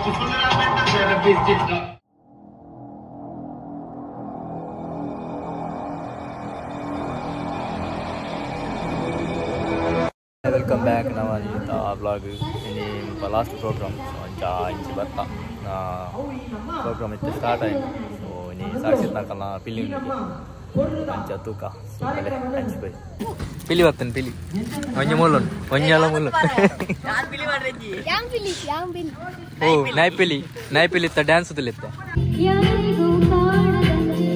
Welcome back now on the vlog in the last program. So ancha batta program itte start ayi. So ini sakshit nakala pili ancha tuka. So bale anchi bhai. Pili battan pili. Onja mollon onjala mollon. Yan pili madreji. Yan pili yan pili. Oh nai pili nai pili itta dance udilitta. Yarigo kaanadante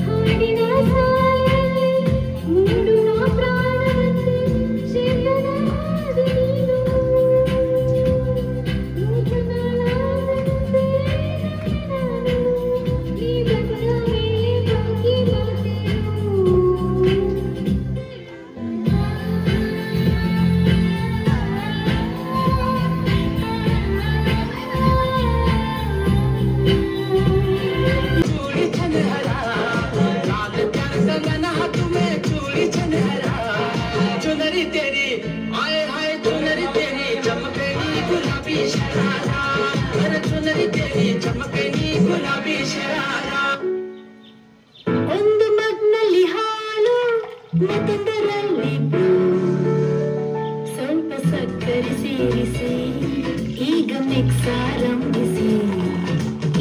haadina saalalli mooduna praanavante chetanade neenu nutanaladante naanu nee banda mele baaki maateru. ಒಂದು ಮಗ್ನಲ್ಲಿ ಹಾಲು ಮತ್ತೊಂದರಲ್ಲಿ ಸ್ವಲ್ಪ ಸಕ್ಕರೆ ಸೇರಿಸಿ ಈಗ mix ಆರಂಭಿಸಿ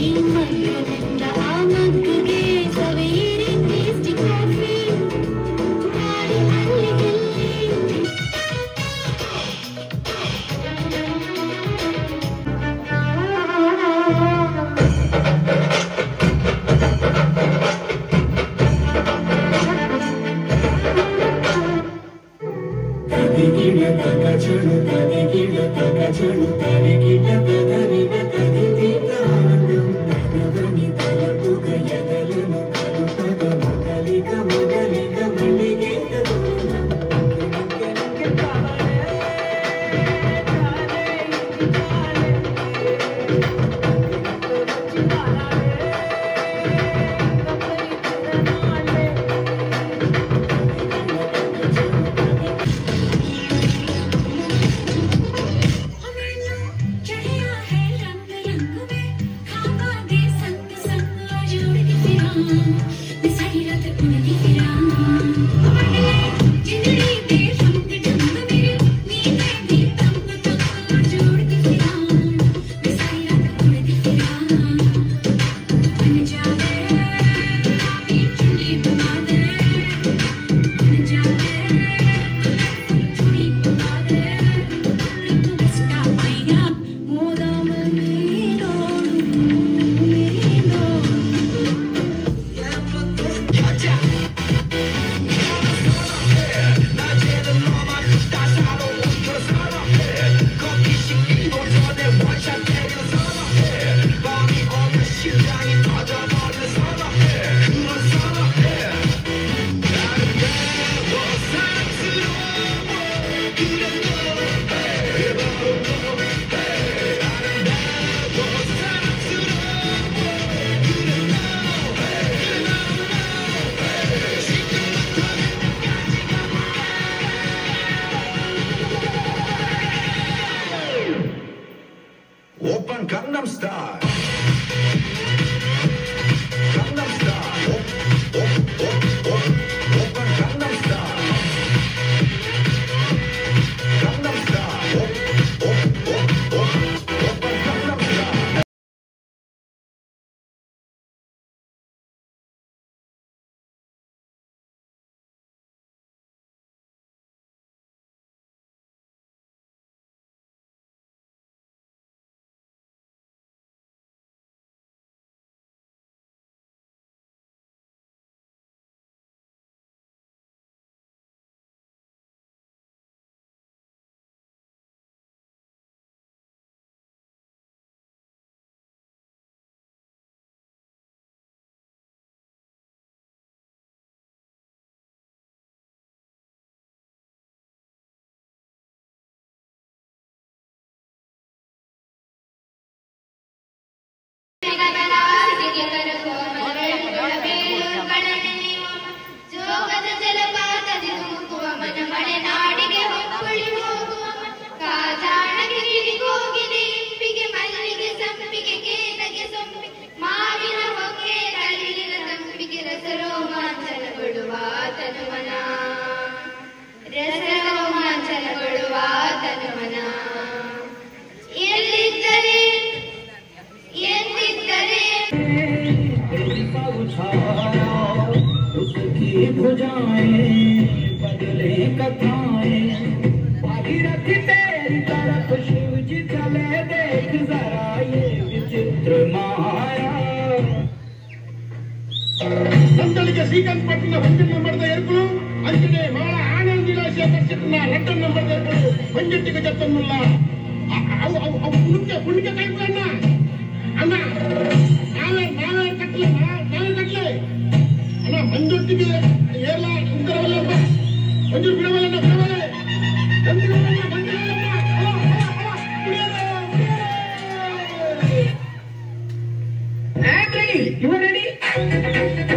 ಈ ಮಗ್ಗನಿಂದ ಆ ಮಗ್ಗಿಗೆ ಸವಿಯಿರಿ tasty coffee ಮಾಡಿ ಅಲ್ಲಿಗೆಲ್ಲಿ. आए बदले कथाएं भागीरथ तेरी तरफ शिव जी चले देख जरा ये विचित्र माया। ಸಂತಳಿಗೆ ಶ್ರೀಕಾಂತ್ ಪಟ್ಟಿನ ಒಂಜಿ ನಂಬರ್ದ ಏರ್ಪುಲು ಅಂಚನೆ ಮಾಳ ಆನಂದ್ ವಿಲಾಸಿಯ ಕರ್ಸಿಟ್ಟಿನ ರಡ್ಡನ್ ನಂಬರ್ದ ಏರ್ಪುಲು ಒಂಜೆಟ್ಟಿಗೆ ಜತ್ತನ್ನುಲ್ಲ ಅವು ಅವು ಅವು ಪುಣುಕೆ ಪುಣುಕೆ ಕೈಪುಲಣ್ಣ ಅಣ್ಣ ನಾವೇ ನಾವೇ ಕಟ್ಟಲೆ ನಾವೇ ಕಟ್ಟಲೆ ಅಣ್ಣ ಮಂಜೊಟ್ಟಿಗೆ ಏರ್ಲ ಇಂತರವಲ್ಲ ಮಂಜೂರು ಬಿಡವಲ್ಲ ಬಿಡವಲ್ಲ I am ready. You are ready?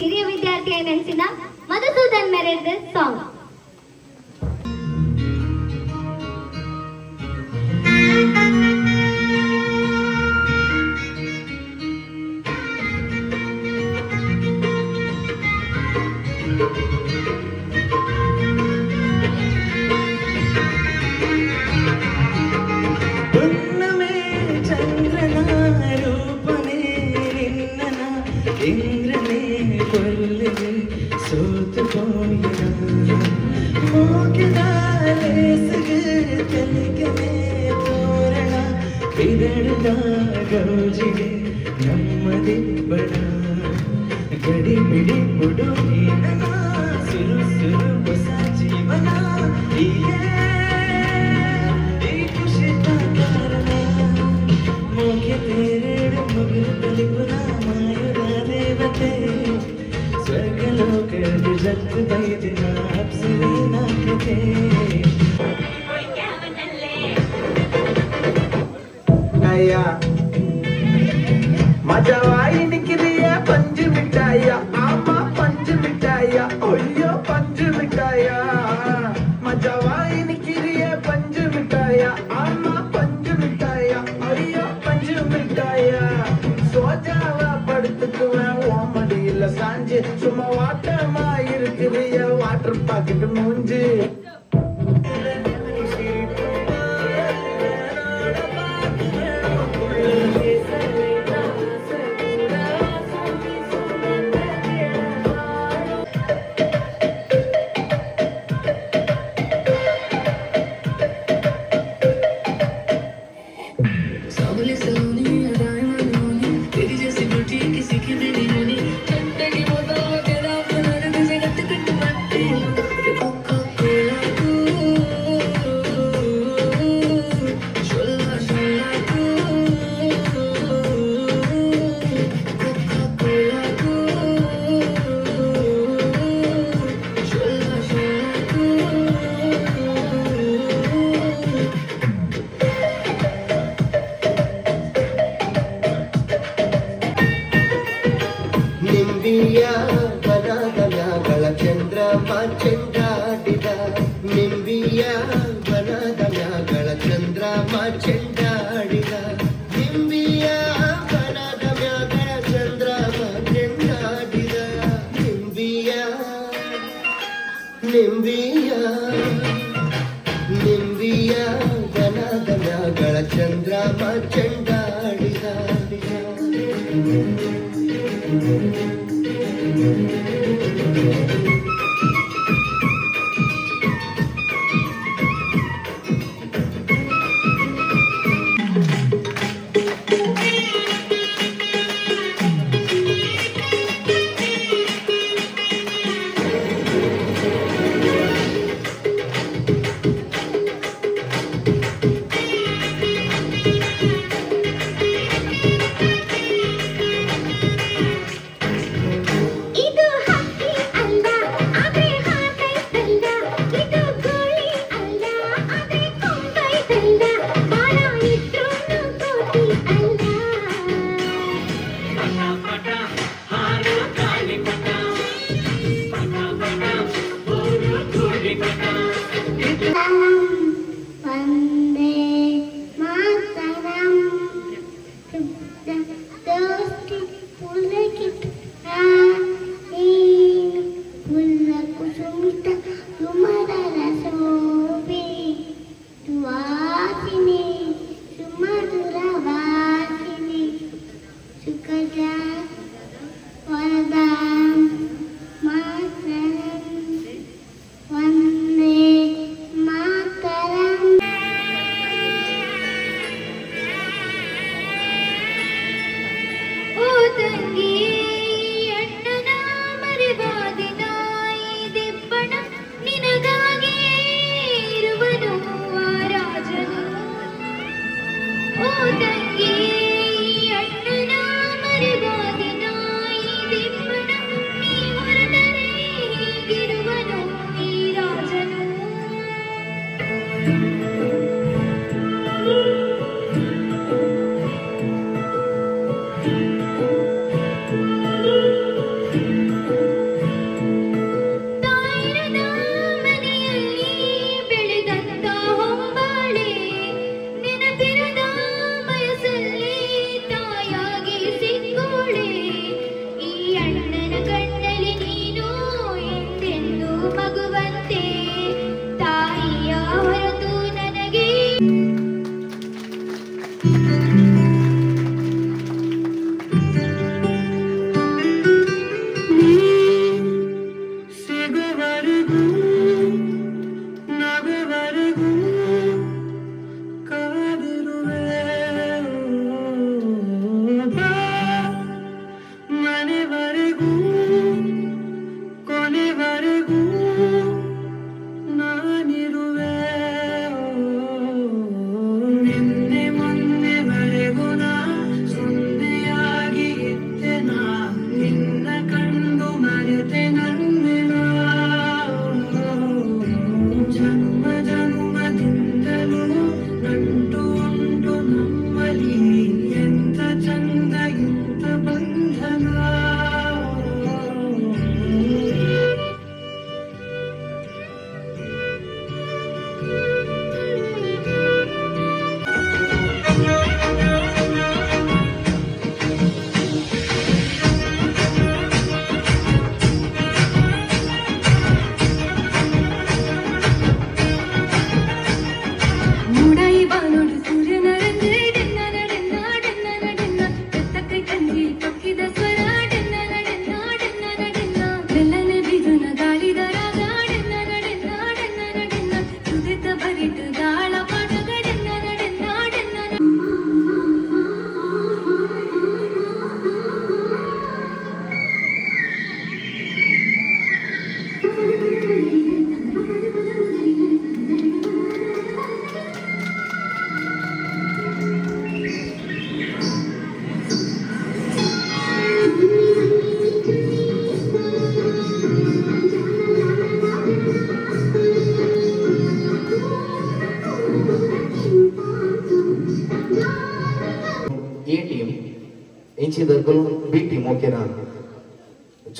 ಹಿರಿಯ ವಿದ್ಯಾರ್ಥಿ ನೆನೆಸಿನ ಮಧುಸೂದನ್ ಮೆರೆದ ಸಾಂಗ್. மஜவாயி நிக்கிறிய பஞ்சு மிட்டாயா, ஆமா பஞ்சு மிட்டாயா, ஒய்யோ பஞ்சு மிட்டாயா. மஜவாயி நிக்கிறிய பஞ்சு மிட்டாயா, ஆமா பஞ்சு மிட்டாயா, ஐயோ பஞ்சு மிட்டாயா. சோஜாவா படுத்துக்குவேன் ஓமடியில சாஞ்சு. அஞ்சு சும்மா வாட்டமா இருக்குது என் வாட்டர் பாக்கெட் மூஞ்சு.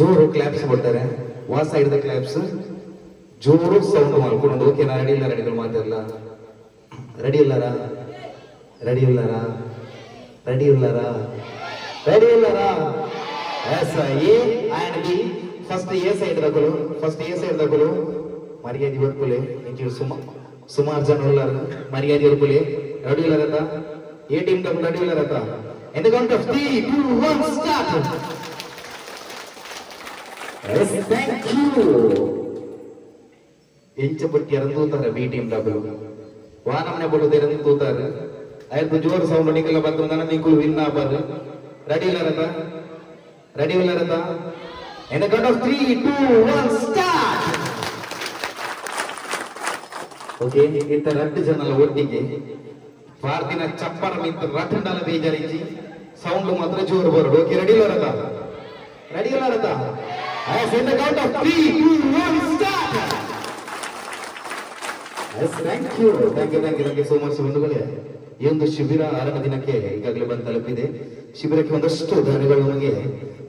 ಜೋರು ಕ್ಲಾಪ್ಸ್ ಕೊಡ್ತಾರೆ ವಾ ಸೈಡ್ the claps ಜೋರು ಸೌಂಡ್ ಮಾಡ್ಕೊಂಡು. ಓಕೆನಾ? ರೆಡಿ ಇಲ್ಲ? ರೆಡಿಗಳು ಮಾತಾಡಲ್ಲ? ರೆಡಿ ಇಲ್ಲಾರಾ? ರೆಡಿ ಇಲ್ಲಾರಾ? ರೆಡಿ ಇಲ್ಲಾರಾ? ರೆಡಿ ಇಲ್ಲಾರಾ? Yes, A and B. First A side ದಕಲು, first A side ದಕಲು ಮರ್ಯಾದೆ ಬರ್ಕುಲೆ. ಇಂಚು ಸುಮಾರು ಜನ ಉಳ್ಳಾರು, ಮರ್ಯಾದೆ ಬರ್ಕುಲೆ. ರೆಡಿ ಇಲ್ಲಾರತ್ತ? ಎ ಟೀಮ್ ದಕಲು ರೆಡಿ ಇಲ್ಲಾರತ್ತ? In the count of 3, 2, 1, start. Yes, thank you. ಎಂಚ ಪಟ್ಟಿ ತೂತಾರೆ ಬಿ ಟೀಮ್ ದಕಲು ವಾನಮನೆ ಬೊಟ್ಟು ತೆರೆದು ತೂತಾರೆ. ಆಯ್ತು, ಜೋರು ಸೌಂಡ್ ನಿಕಲ ಬರ್ತದ, ನಿಂಕುಲು ವಿನ್ ಆಬಾರು. ರೆಡಿ ಇಲ್ಲಾರತ್ತ? ರೆಡಿ ಇಲ್ಲಾರತ್ತ? In the count of 3, 2, 1, start. Okay, ಇಂತ ರಡ್ಡು ಜನಲ ಒಟ್ಟಿಗೆ ಪಾರ್ದಿನ ಚಪ್ಪರ ಮಿತ್ತ ರಟ್ಟಂಡಲ ಬೇಜಾರಿಚ್ಚಿ ಸೌಂಡ್ ಮಾತ್ರ ಜೋರು ಬರೋಡು. ಓಕೆ, ರೆಡಿ ಇಲ್ಲಾರತ್ತ? ರೆಡಿ ಇಲ್ಲಾರತ್ತ? Yes, in the count of 3, 2, 1, start. Yes, thank you, thank you, thank you, thank you so much. ಬಂಧುಗಳೇ, ಈ ಒಂದು ಶಿಬಿರ ಆರನೇ ದಿನಕ್ಕೆ ಈಗಾಗಲೇ ಬಂದು ತಲುಪಿದೆ. ಶಿಬಿರಕ್ಕೆ ಒಂದಷ್ಟು ದಾನಿಗಳು ನಮಗೆ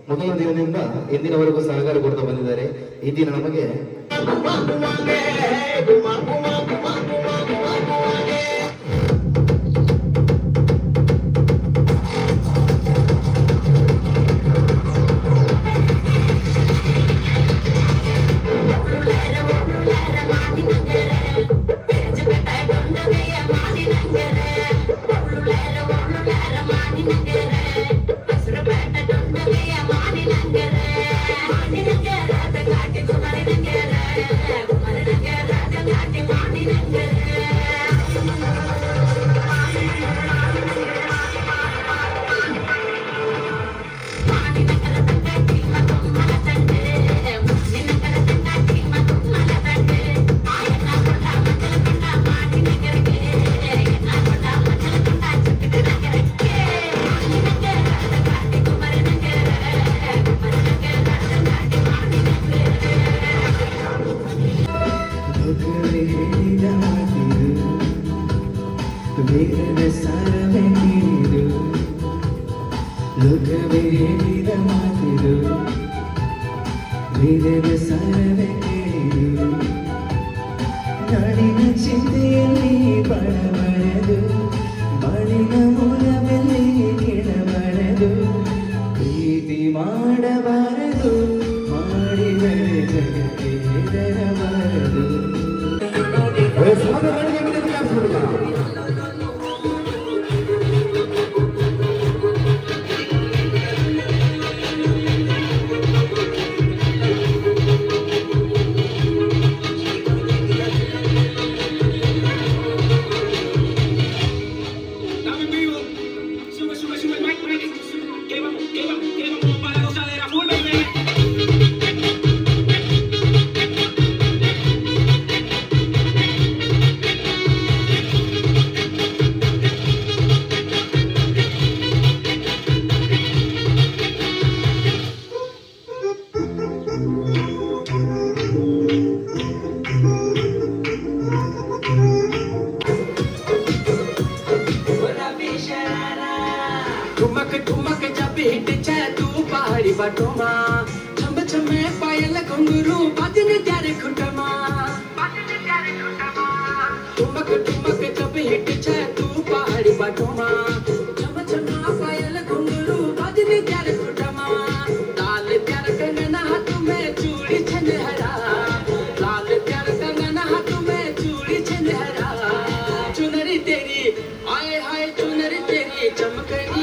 ಮೊದಲ ದಿನದಿಂದ ಇಂದಿನವರೆಗೂ ಸಹಕಾರ ಕೊಡ್ತಾ ಬಂದಿದ್ದಾರೆ. ಈ ದಿನ ನಮಗೆ ನಾಡಿನ ಚಿಂತೆಯಲ್ಲಿ ಬಾಳಬಾರದು, ಬಾಳಿನ ಮೂಲದಲ್ಲಿ ಕೇಳಬಾರದು, ಪ್ರೀತಿ ಮಾಡಬಾರದು, ಮಾಡಿದರೆ ಜಗಕ್ಕೆ ಹೆದರಬಾರದು. ठुमक ठुमक जब हिट छे तू पहाड़ी बाटोमा, छम छमे पायल घुंघरू बाजन त्यारे खुटमा, ठुमक ठुमक जब हिट छे तू पहाड़ी बाटोमा, छम छमा पायल घुंघरू बाजन त्यारे खुटमा, लाल प्यार कंगना हाथ में चूड़ी छनहरा, लाल प्यार कंगना हाथ में चूड़ी छनहरा, चुनरी तेरी आए हाय चुनरी तेरी चमकनी।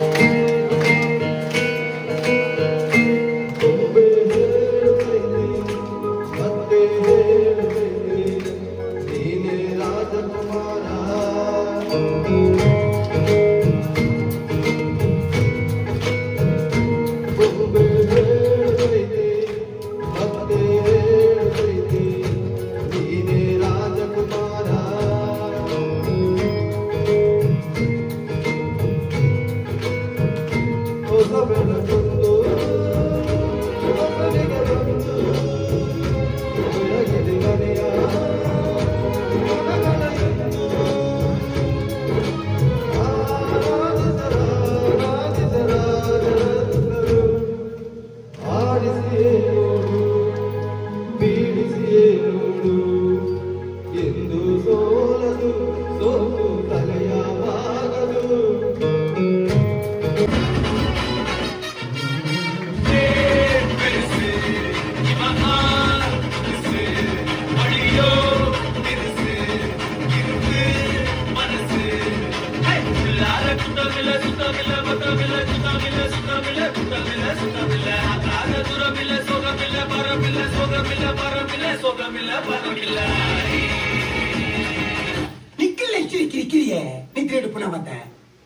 ನಿಕ್ಕಿಲ್ಲ ಕಿರಿಕಿರಿಯೇ ನಿದ್ರೆ ಪುನಃ ಮತ್ತೆ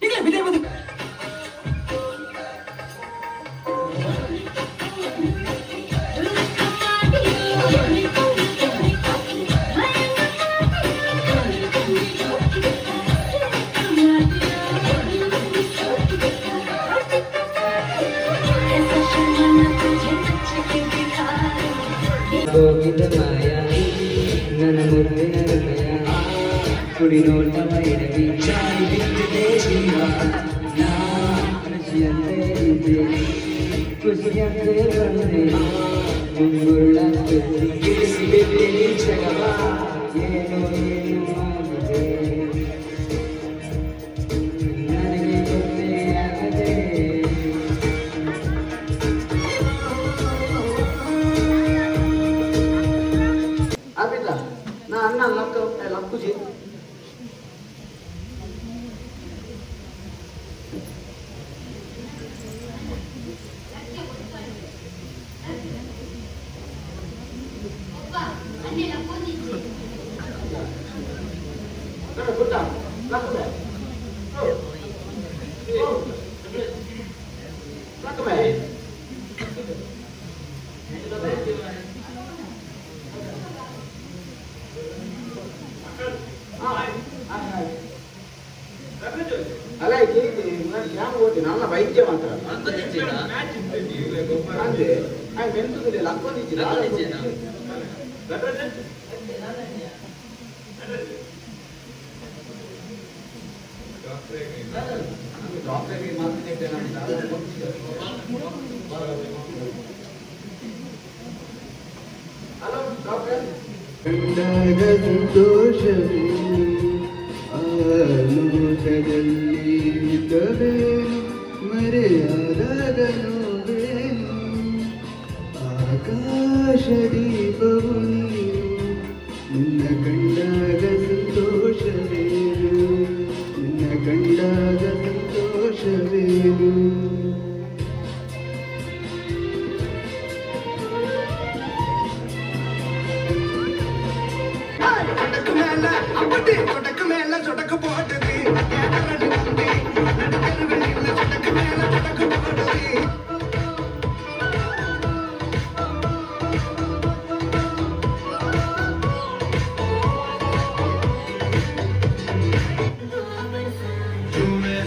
ನಿಕ್ಕಿಲ್ಲ ಬಿದ್ರೆ ಬಂದು ಗೋವಿಂದ ಮಾಯ ನನ್ನ ಮುದ್ದಿನ ಹೃದಯ ಕುಡಿ ನೋಟವ ಇಡವಿ ಬಿಟ್ಟಿದೆ ಜೀವ ನಾ ಖುಷಿಯಂತೆ ಇದ್ದೆ ಖುಷಿಯಂತೆ ಬಂದೆ ಮುಂಗುರುಳ ಗಿಳಿಸಿ ಬಿಟ್ಟಿನಿ ಜಗವ ಏನೋ ಏನು ಆಗಿದೆ ನನಗೆ ಗೊತ್ತೇ ಆಗದೆ. నా అన్న లక్ లక్కుజీ ಅಲ್ಲ ನನ್ನ ವೈದ್ಯ ಮಾತ್ರ ಅಂದ್ರೆ ಹಲೋ ಡಾಕ್ಟರ್. ಕಂಡಾಗ ಸಂತೋಷವೇನು ಆ ನೋಟದಲ್ಲಿ ಹಿತವೇನು ಮರೆಯಾದಾಗ ನೋವೇನು ಆಕಾಶ ದೀಪವು ನೀನು ನಿನ್ನ ಕಂಡಾಗ ಸಂತೋಷವೇನು ನಿನ್ನ ಕಂಡಾಗ ಸಂತೋಷವೇನು.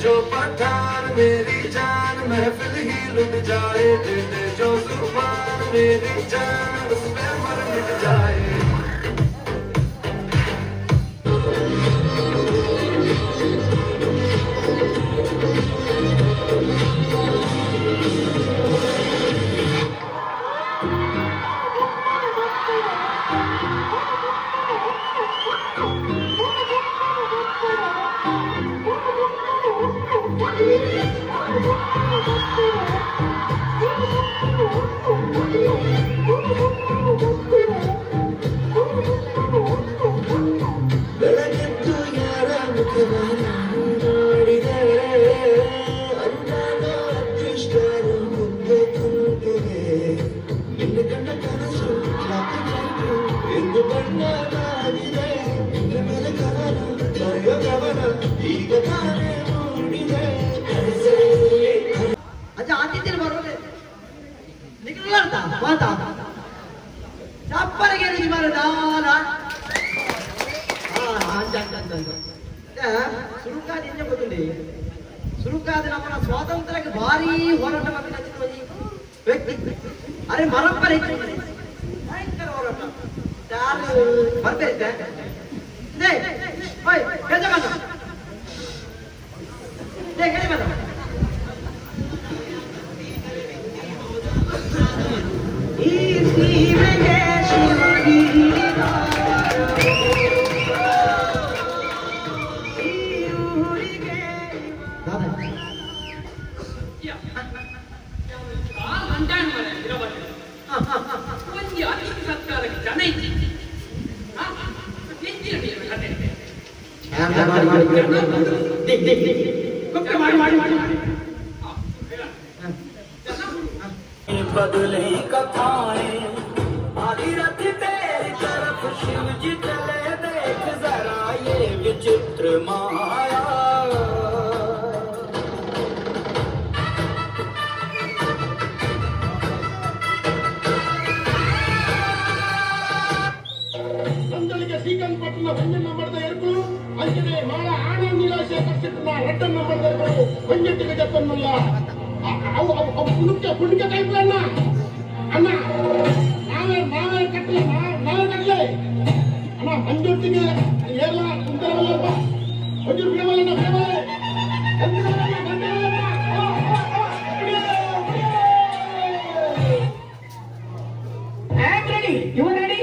जो पठान मेरी जान महफिल ही लुट जाए दे दे जो जुबान मेरी जान उस पे मर मिट जाए। ಬೆಳಗೆದ್ದು ಯಾರ ಮುಖವನ್ನು ನೋಡಿದೆ ಅಂದಾನ ಅದೃಷ್ಟರು ಮುಂದೆ ಕುಂತಿದೆ ನಿನ್ನ ಕಂಡ ಕನಸು ಎಂದು ಬಣ್ಣದಾಗಿದೆ ನಿನ್ನ ಮೇಲೆ ಕವನ ಬರೆಯೋ ಕವನ ಈಗ ತಾನೇ ಮೂಡಿದೆ. ಅಜ್ಜ ಆತಿಥ್ಯ ಬರೋದೆ ನಿಖಿಲ ಅಂತ ಮಾತಾ ಚಪ್ಪಲಿಗೆ ರುಚಿ ಮಾರ ಸುರುಕಾದ ಇಂಜೆ ಗೊತ್ತುಂಡಿ ಸುರುಕಾದ ನಮ್ಮ ಸ್ವಾತಂತ್ರ್ಯಕ್ಕೆ ಭಾರೀ ಹೋರಾಟ ಮಾಡಿದ ವ್ಯಕ್ತಿ ಅರೆ ಮರಪ್ಪರ ಭಯಂಕರ ಹೋರಾಟ ಯಾರು ಬರ್ಬೇಕ ಈ ಸೀಮೆಗೆ ಶಿವಗಿರಿ बदले कथाएं। जी चले देख जरा ये विचित्र माया। ನಂದಳಿಗೆ ಶ್ರೀಕಾಂತ್ ಪಟ್ಟಣ ಒಂಜನ್ನ ಮರದ ಎರ್ಕುಲು ಅಂಚನೆ ಮಾಳ ಆನಂದ್ ನೀಲಾಶೇಖರ್ ಸಿಟ್ಟನ ರಡ್ಡನ್ನ ಮರದ ಎರ್ಕುಲು ಒಂಜೆಟ್ಟಿಗೆ ಜಪ್ಪನ್ನುಲ್ಲ ಅವು ಅವು ಅವು ಪುಣಕ್ಕೆ ಪುಣಕ್ಕೆ ಕೈಪುಲಣ್ಣ ಅಣ್ಣ ನಾವೇ ನಾವೇ ಕಟ್ಟಲೆ ನಾವೇ ಕಟ್ಟಲೆ ಅಣ್ಣ ಮಂಜೊಟ್ಟಿಗೆ ಏರ್ಲ ಕುಂತರವಲ್ಲಪ್ಪ ಒಂಜೂರು ಬಿಡವಲ್ಲಣ್ಣ ಬಿಡವಲ್ಲ I am ready. You are ready?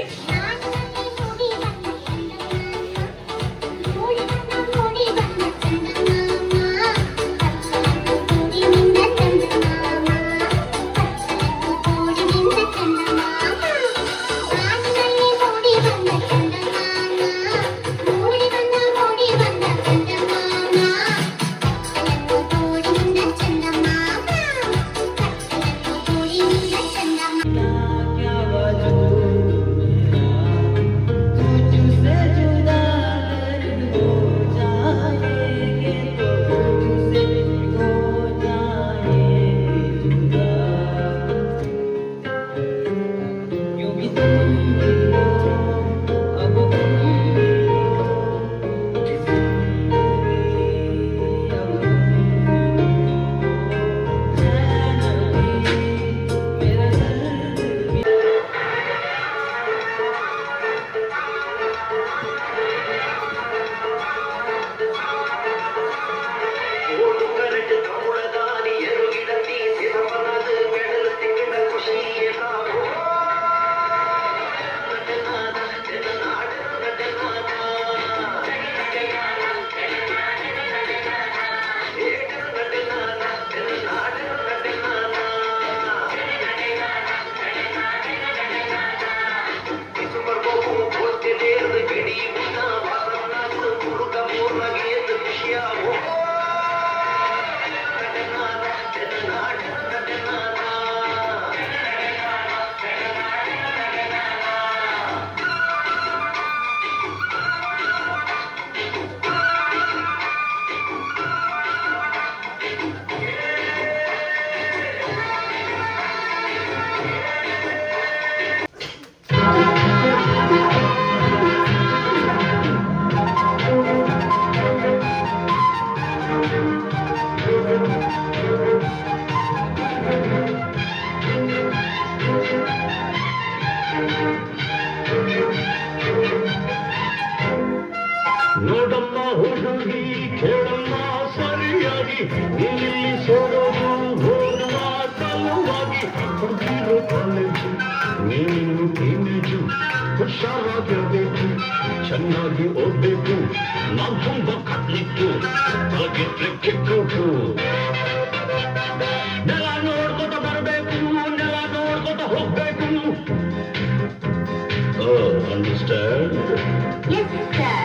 ನೋಡಮ್ಮ ಹುಡುಗಿ ಕೇಳಮ್ಮ ಸರಿಯಾಗಿ ನೀನಿಲ್ಲಿ ಸೋರೋದು ಓದುವ ಸಲುವಾಗಿ ಹುಡುಗಿರು ಕಾಲೇಜು ನೀನಿನ್ನು ಟೀನೇಜು ಹುಷಾರಾಗಿರಬೇಕು ಚೆನ್ನಾಗಿ ಓದ್ಬೇಕು ನಾನ್ ತುಂಬಾ ಕತ್ಲಿತ್ತು ತಲಗಿಟ್ರೆ ಕಿಕ್ಕೌಟು ನೆಲ ನೋಡ್ಕೊತ ಬರಬೇಕು ನೆಲ ನೋಡ್ಕೊತ ಹೋಗ್ಬೇಕು. Understand? Yes, sir.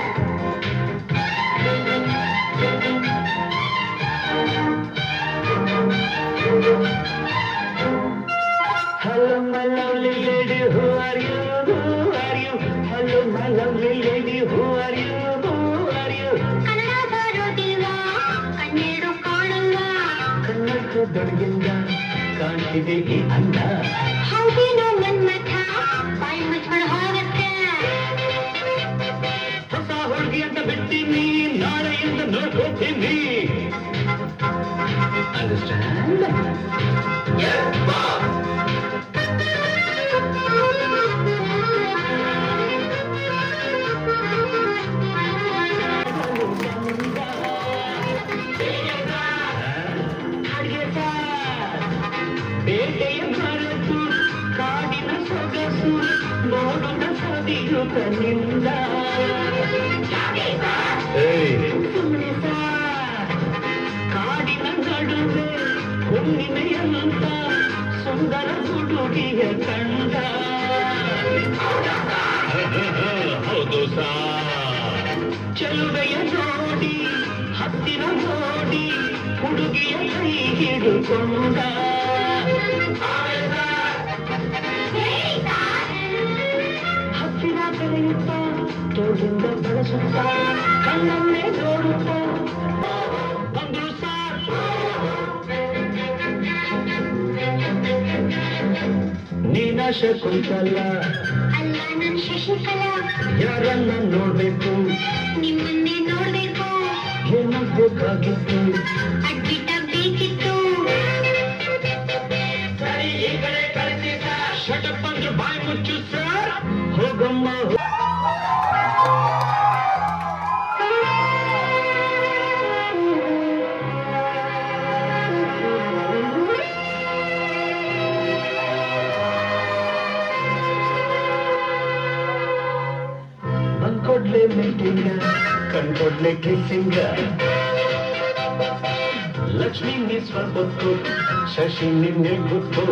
Hello, my lovely lady, who are you? Who are you? Hello, my lovely lady, who are you? Who are you? Kannada ಬರೋದಿಲ್ವಾ ಕಣ್ಣೀರು ಕಾಣಲ್ವಾ ಕನ್ನಡದೊಳಗಿಂದ ಕಾಣ್ತಿದೆ ಈ ಅಂದ. ಹೌದೇನೋ ಮನ್ಮಥ ಬಾಯಿ ಮುಚ್ಕೊಂಡು ಹೋಗತ್ತೆ. ಹೊಸ ಹುಡುಗಿ ಅಂತ ಬಿಡ್ತೀನಿ ನಾಳೆಯಿಂದ ನೋಡ್ಕೋತೀನಿ. Understand? ಬೇಟೆಯ ಮರೆತು ಕಾಡಿನ ಸೊಗಸು ನೋಡುತ್ತ ಸವಿಯುತ್ತ ನಿಂದ. ಸುಮ್ಮನೆ ಕಾಡಿನ ನಡುವೆ ಹುಣ್ಣಿಮೆಯಂತ ಸುಂದರ ಹುಡುಗಿಯ ಕಂಡ. ಹೌದು ಸಾ ಚೆಲುವೆಯ ನೋಡಿ ಹತ್ತಿರ ನೋಡಿ ಹುಡುಗಿಯ ಕೈ ಹಿಡುಕೊಂಡ. ಹತ್ತಿರ ಕರೆಯುತ್ತ ತೋಳಿಂದ ಬಳಸುತ್ತಾ ಕಣ್ಣನ್ನೇ ನೋಡುತ್ತಾ ಬಂದ್ರು ಸಾರ್. ನೀನ ಶಕುಂತಲ ಅಲ್ಲ ನನ್ ಶಶಿಕಲಾ, ಯಾರನ್ನ ನೋಡ್ಬೇಕು? ನಿಮ್ಮನ್ನೇ ನೋಡ್ಬೇಕು. ಏನಾಗ್ಬೇಕಾಗಿತ್ತು? ಅಡ್ಮಿಟ್ ಆಗ್ಬೇಕಿತ್ತು. ಸರಿ, ಈ ಕಡೆ ಕಳಿಸಿ ಸರ್. ಶಟಪ್ ಅಂದ್ರು ಬಾಯಿ ಮುಚ್ಚು ಸರ್. ಹೋಗಮ್ಮ. ಬಂದ್ಕೊಡ್ಲೆ ಮೀಟಿಂಗ್, ಕಣ್ಕೊಡ್ಲೆ ಕಿಸ್ಸಿಂಗ್. ಲಕ್ಷ್ಮೀ ನೀ ಸ್ವಲ್ಪ ಹೊತ್ತು, ಶಶಿ ನಿನ್ನೆ ಗೊತ್ತು.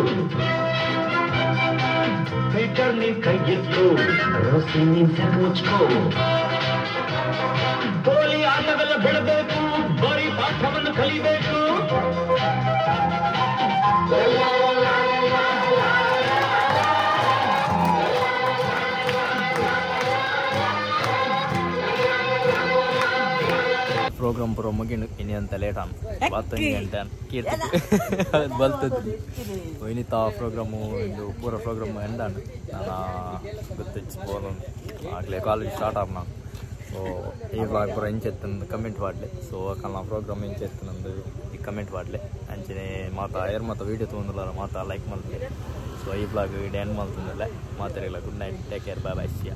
ಪೀಟರ್ ನೀನ್ ಕೈ ಎತ್ತು, ರೋಸಿ ನೀನ್ ಸೆಟ್ ಮುಚ್ಕೋ. ಗೋಲಿ ಆಟವೆಲ್ಲ ಬಿಡಬೇಕು, ಬರೀ ಪಾಠವನ್ನು ಕಲಿಬೇಕು. ಪ್ರೋಗ್ರಾಮ್ ಪೂರ ಮುಗಿಂಡು ಇನಿ ಅಂತ ಲೇಟ್ ಆನ್ 10 ಗಂಟೆ ಕೀರ್ತಿ ಬಲ್ತದ್ದು ಇನ್ನಿತ್ತ ಪ್ರೋಗ್ರಾಮು. ಇಂದು ಪೂರ ಪ್ರೋಗ್ರಾಮ್ ಎಂಡಾಂಡ್. ನಾನು ಗೊತ್ತಿಚ್ಚು ಪೋಲ ಆಗಲೇ ಕಾಲೇಜ್ ಸ್ಟಾರ್ಟ್ ಆಪ್ನ. ಸೊ ಈ ವ್ಲಾಗ್ ಪೂರ ಇಂಚೆತ್ತಂದು ಕಮೆಂಟ್ ಮಾಡಲಿ. ಸೊ ಅಕಲ್ನ ಪ್ರೋಗ್ರಾಮ್ ಇಂಚೆತ್ತಂದು ಈ ಕಮೆಂಟ್ ಮಾಡಲಿ. ಅಂಚನೆ ಮಾತಾ ಏರ್ ಮಾತ ವೀಡಿಯೋ ತೊಗೊಂಡಿಲ್ಲ ಮಾತಾ ಲೈಕ್ ಮಲ್ತಲೆ. ಸೊ ಈ ವ್ಲಾಗ್ ಇಡೇ ಎಂಡ್ ಮಲ್ತಂದಲ್ಲ ಮಾತಾಡಿಲ್ಲ. Good night, take care, bye bye, ಸಿಯಾ.